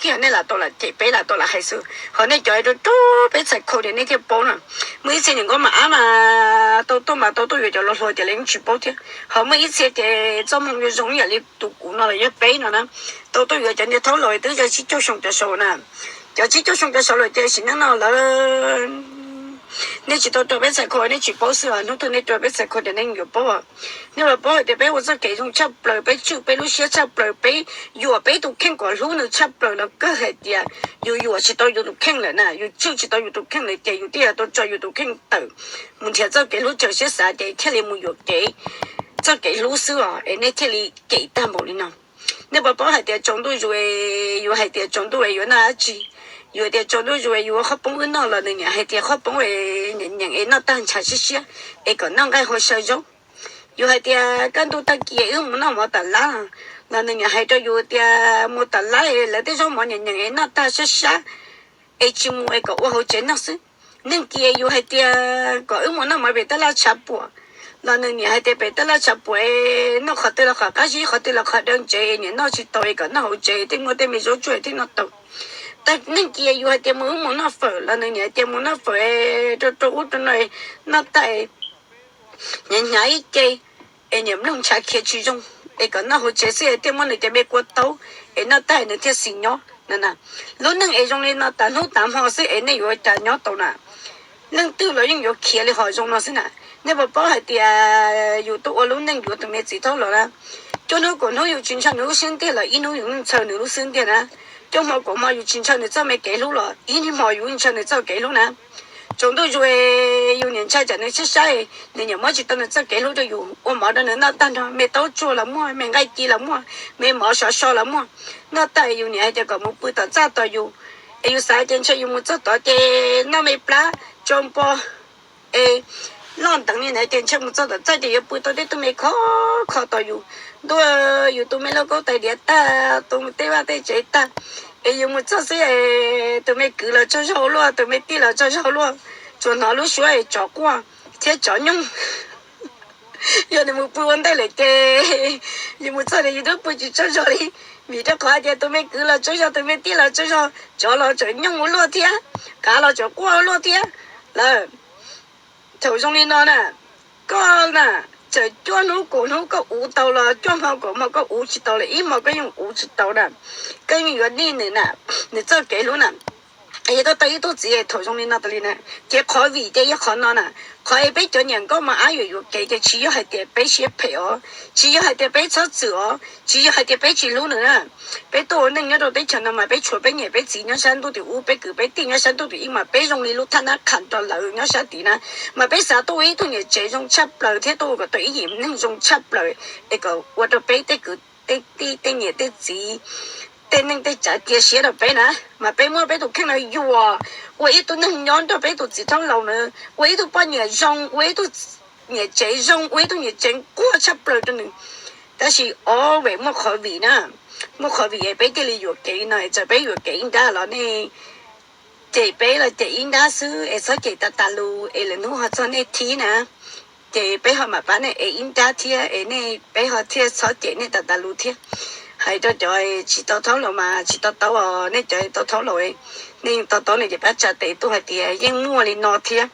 tiag, nej lam tau lam cem peb lam tau lam hais xwb. Ho nej cov rau rau peb txhais khau tias nej thiaj paub na. Muaj ib txhia niam nkauj mas ab mas tau tuaj mas tau tuaj yuav cov luag hluas tias lawv yeej tsis paub thiab. Ho muaj ib txhia ces txoj hmoo zoo zoo ib yam li tus kuv no los yog peb no na, tau tuaj yuav cov niag thaub laus twb yog tsib caug xyoo cov saud na. Cov tsib caug xyoo cov saud lawm ces sim neej no lawv, nej tsis tau rau peb txhais khau nej tsis paub xwb os, hnub twg nej rau peb txhais khau ces nej yuav paub. Nej puas paub hais tias peb ua txoj kev zoo tshaj plaws, peb tswj peb lub siab tshaj plaws, peb yuam peb tus kheej kom hlub nws tshaj plaws los kawg hais tias yus yuam tsis tau yus tus kheej lawm na, yus tswj tsis tau yus tus kheej lawm ces yus thiaj yuav tau tso yus tus kheej tawm mus nrhiav txoj kev hlub txawm siab xav ces thiaj li mus yuam kev, txoj kev hlub xwb os es nej thiaj li cem tag npaum li no. Nej puas paub hais tias tsaus ntuj zus, yus hais tias tsaus ntuj es yuav noj dab tsi? Yus hais tias tsaus ntuj zus es yus ua qhob poob wb noj los nws niam hais tias qhob poob es nyeem nyeem es noj tag ntshav siab siab es kom noj nqaij hau saw zaub. Yus hais tias kaj ntug tag kis wb mus noj mov tam lab los nws niam hais rau yus tias mus tam lab lawv tej zaub mov nyeem nyeem es noj tag siab siab es tsis mus es kom ua hauv tsev noj xwb. Neeg kiag yus hais tias kom wb mus noj mov pem tab laj tshav puam los nws niam hais tias pem tab laj tshav puam es noj qhov twg los qhov qab zib, qhov twg los qhov daw ntsev, niam noj tsis tau es kom noj hauv tsev, tej muaj tej me zaub tsuag thiaj noj tau. Neeg kiag yus hais tias mus wb mus noj fawm los nws niam hais tias mus noj fawm rau rau ub rau no, noj tag hnyav hnyav ib ce es niam mloog ntshav khiav tsis zoo es kom noj hauv tsev xwb es thiaj muab nws cov me kua taub es noj tag nws thiaj xis nyob na. Lub neej es zoo li no tas hnub tas hmo xwb es nej yuav ua cas nyob tau na? Leej twg los yeej yuav khiav li hom zoo no xwb na. Nej puas paub hais tias yus tuaj ua lub neej yuav tus me txiv thaub laus na, cuaj hnub kaum hnub yus tsis ntshaw nws lub xub ntiag los ib hnub yus ntshaw nws lub xub ntiag na. Cuaj hmo kaum hmo yus tsis ntshaw nws txoj me kev hlub los ib hmo yus ntshaw nws txoj kev hlub na. Tsaus ntuj zus yus niam ntshai tsam nws sib saib, nws niam muab tsis tau nws txoj kev hlub rau yus, ua mov rau nws noj tag nrho, me taub tsuag los muaj, me nqaij ci los muaj, me mov sov so los muaj. Noj tag yus niam hais tias kom mus pw tom txaj tos yus, es yus xav tias ntshe yus mus txog tod ces noj me plab tso npo es loj nteev li ntawd ces ntshe mus txog tom txaj ces yuav pw tau tej tug me khov kho tos yus. Ntuj, yus tus me lauj kaub tais diav tag, tus tej vaj tej tsev tag, es yus mus txog xwb es tus me kwv los tsaug zog ua luaj, tus me tij los tsaug zog ua luaj, tsuas hnov lub suab es tsov quaj thiab tsov nyooj. Yog nws mus pw ua ntej lawm ces yus mus txog tias yus twb pw tsis tsaug zog li, vim rau qhov hais tias tus me kwv los tsaug zog, tus me tij los tsaug zog, tsov los tseem nyooj ua luaj thiab, qav los tseem quaj ua luaj thiab. Lawm, thaum zoo li no na, koj na, txawm cuaj hnub kaum hnub koj uv tau los cuaj hmo kaum hmo koj uv tsis tau los ib hmo koj yeej uv tsis tau na. Koj yeej yuav nij nws na, nws txoj kev hlub na. Yog koj tau ib tug txiv thaum zoo li no tas li na, ces qhov vim ces yog qhov no na. Qhov es peb cov niam nkauj mos ab yuam yuam kev ces tsis yog hais tias peb siab phem os, tsis yog hais tias peb txhob txwm os, tsis yog hais tias peb tsis hlub nws na. Peb tuaj ua neej nyob rau teb chaws no mas peb tshuav peb niam peb txiv nyob sab ntuj tim ub, peb kwv peb tij nyob sab ntuj tim ub mas peb zoo li lub thaj nab qha rau lawv nyob sab tid na. Mas peb xav tuaj ua ib tug niam tsev zoo tshaj plaws thiab tuaj ua kom tau ib yim neeg zoo tshaj plaws es kom ua rau peb tej kwv tej tij tej niam tej txiv tej neej tej tsav cia siab rau peb na. Mas peb muab peb tus kheej no yuam ua ib tug neeg nyob nrog peb tus txiv thaub laus na, ua ib tug poj niam zoo, ua ib tug niam tsev zoo, ua ib tug niam tsev quaj tshaj plaws rau nws. Tab sis ob vem muaj qhov vim na, muaj qhov vim es peb thiaj li yuam kev no, txawm peb yuam kev ib nrab los nej cem peb los cem ib nrab xwb es txhob cem tas tas lus es lwm hnub ho txog nej thib na. Ces peb ho mam pab nej ev ib nrab thiab es nej peb ho thiaj txhob cem nej tas tas lus thiab. Hais rau cov tsis tau thaub laus mas tsis tau taub os, nej cov tau thaub laus nej yeej tau taub ne, ces pab tsa tes tuaj hais tias yeej muaj li no thiab.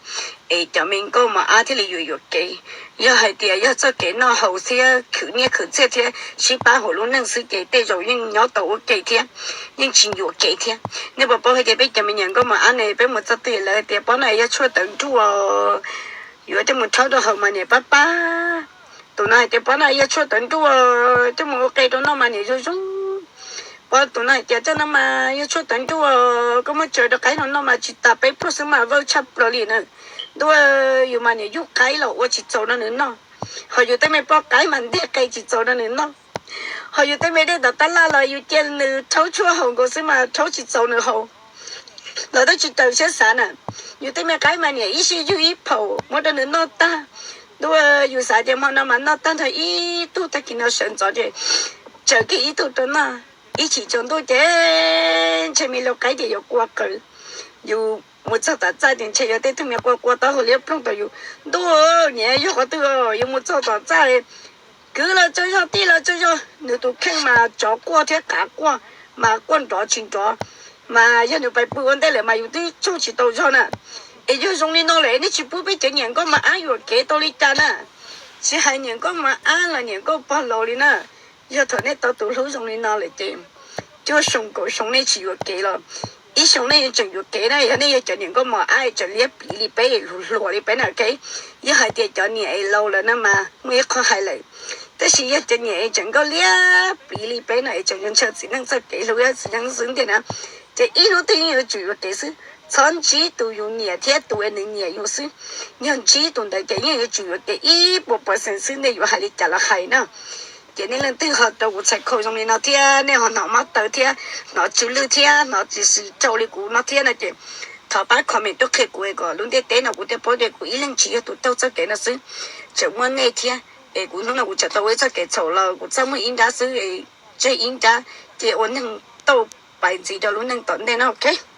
Es cov me nkauj mos ab thiaj li yuam yuam kev. Yog hais tias yog txoj kev noj haus thiab khwv nyiaj khwv txiaj thiab sib pab hauv lub neej xwb ces tej zaum yeej nyob tau ua ke thiab, yeej tsis yuam kev thiab. Nej puas paub hais tias peb cov me nyuam nkauj mos ab ne, peb mus txog twg lawv hais tias pob no yog tshuaj tawv nruj, yuav coj mus rhaub rau haus mas niam pab pab. Tus no hais tias pob no yog tshuaj tawv nruj, coj mus ua qe rau noj mas niam zoo zoo. Pab tus no hais tias coj no mas yog tshuaj tawv nruj, koj muab tsaws rau qaib no noj mas tsis tas peb pluag xwb mas vawj tshaj plaws li na. Ntuj, yus mas niam yug qaib los ua tsis txaus rau nws noj, ho yus tej me poj qaib mas nteg qe tsis txaus rau nws noj, ho yus tej me dej tom tab laj los yus cia nws rhaub tshuaj haus nkaus xwb mas rhaub tsis txaus nws haus. Los twb tsis raws siab xav na, yus tej me qaib mas niam ib sij yug ib phaum muab rau nws noj tag. Ntuj, yus xav tias hmo no mas noj tag nrho ib tug, tag kis no sawv ntxov ces tsaws kiag ib tug rau noj. Ib chim tsaus ntuj ces ntshe me lub qaib ces yuav kua qaws. Yus mus txog tom txaj ces ntshe yuav tej tug me qhua qhua taub hau liab ploog tau yus. Ntuj, niam yog qhov twg, yus mus txog tom txaj, kwv los tsaug zog, tij los tsaug zog, nws tus kheej mas tsov quaj thiab qav quaj. mas quaj nrov tsis nrov, mas yog nws pais pw ua ntej lawm mas yus twb tsaug tsis tau zog na. Es yog zoo li no lawm nej tsis pub peb cov niam nkauj mos ab yuam kev tau li cas na? Tsis hais niam nkauj mos ab los niam nkauj pog laus li na, yog thaum nej tau tus hlub zoo li no lawm ces cuaj xyoo kaum xyoo nej tsis yuam kev los ib xyoo nej tseem yuam kev na. Yog nej yog cov niam nkauj mos ab es tseem liab pliv li peb es hluas hluas li peb na, ok. Yog hais tias cov niam es laus lawm na mas muaj ib qho hais lawm, tab sis yog cov niam es tseem nkauj liab pliv li peb no es tseem ntshaw txiv neej txoj kev hlub txiv neej xwb ntiag na, ces ib hnub twg yeej yuav tsum yuam kev xwb. Txhob ntsib tus yus nyiam thiab tus es nws nyiam yus xwb. Yog ntsib tus ntawd ces yeej yuav tsum yuam kev ib puas percent xwb, nej yuav hais li cas los hais na. Ces nej leej twg ho rau kuv txhais khau zoo li no thiab nej ho hnov mob taw thiab hnov tsw lwj thiab hnov tsis si rau li kuv no thiab no ces thov pab comment tuaj qhia kuv kom lub ntiaj teb no kuv thiaj paub tias kuv ib leeg tsis yog tus taug txoj kev no xwb, tseem muaj nej thiab. Es kuv hnub no kuv tseem tau ua ib txoj kev txhaum los kuv txaj muag ib nrab xwb, tseg ib nrab, ces ua neeg tau pais ntxiv rau lub neej tom ntej no, ok.